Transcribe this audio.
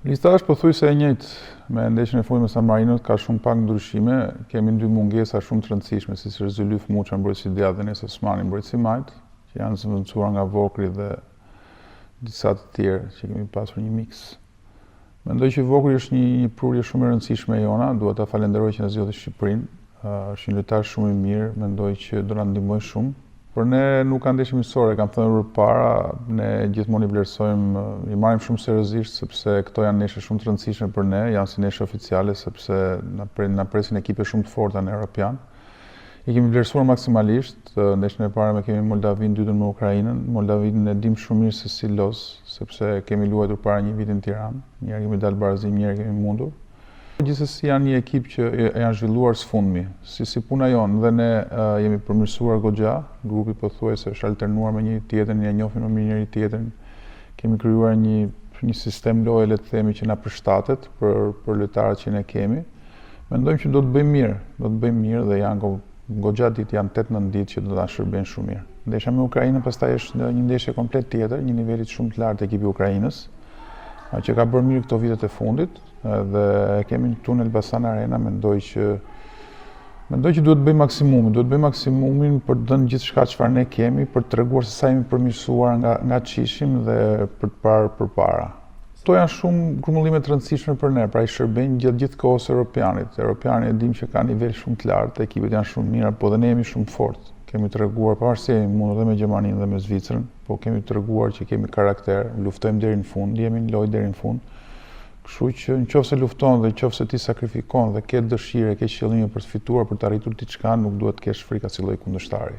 Lista është pothuajse e njëjtë me ndeshjen e fundit me San Marino, ka shumë pak ndryshime. Kemi dy mungesa shumë të rëndësishme, siç është Zylyf Muça, mbrojtësi i djathtë dhe Enes Osmani, mbrojtësi i majtë, që janë zëvendësuar nga Vokri dhe disa të tjerë që kemi pasur një miks. Mendoj që Vokri është një, një prurje shumë e rëndësishme jona, dua ta falenderoj që na zgjodhi Shqipërinë. Është një lojtar shumë i mirë, mendoj që do na ndihmojë shumë. Për ne nuk ka ndeshje miqësore, kam thënë përpara, ne gjithmonë i vlerësojmë, i marrim shumë seriozisht sepse këto janë ndeshje shumë të rëndësishme për ne, janë si ndeshje oficiale sepse na pre, na presin ekipe shumë të forta në Europian. I kemi vlerësuar maksimalisht, ndeshjen e parë me kemi Moldavinë, dytën me Ukrainën. Moldavinë e dim shumë mirë se si loz, sepse kemi luajtur para një viti në Tiranë, një herë kemi dalë barazim, një herë kemi mundur. Gjithsesi janë një ekip që janë zhvilluar së fundmi, si si puna jonë dhe ne jemi përmirësuar goxha, grupi pothuajse është alternuar me njëri tjetrin, ne njohim më mirë njëri tjetrin, kemi krijuar një një sistem loje le të themi që na përshtatet për për lojtarët që ne kemi. Mendojmë që do të bëjmë mirë, do të bëjmë mirë dhe janë goxha ditë, janë 8-9 ditë që do ta shërbejnë shumë mirë. Ndeshja me Ukrainën pastaj është një ndeshje komplet tjetër, një niveli shumë të lartë ekipi i Ukrainës, që ka bërë mirë këto vitet e fundit dhe e kemi këtu në Elbasan Arena, mendoj që mendoj që duhet të bëjmë maksimumin, duhet të bëjmë maksimumin për të dhënë gjithçka çfarë ne kemi, për të treguar se sa jemi përmirësuar nga nga ç'ishim dhe për të parë përpara. Këto janë shumë grumbullime të rëndësishme për ne, pra i shërbejnë gjatë gjithë kohës së Europianit. Europiani e dim që ka nivel shumë të lartë, ekipet janë shumë mira, po dhe ne jemi shumë fort. Kemi treguar, pavarësisht jemi mundur dhe me Gjermaninë dhe me Zvicrën, po kemi treguar që kemi karakter, luftojmë deri në fund, jemi në lojë deri në fund. Kështu që në qoftë se lufton dhe në qoftë se ti sakrifikon dhe ke dëshirë, ke qëllime për të fituar, për të arritur diçka, nuk duhet të kesh frikë asnjë lloj kundërshtari.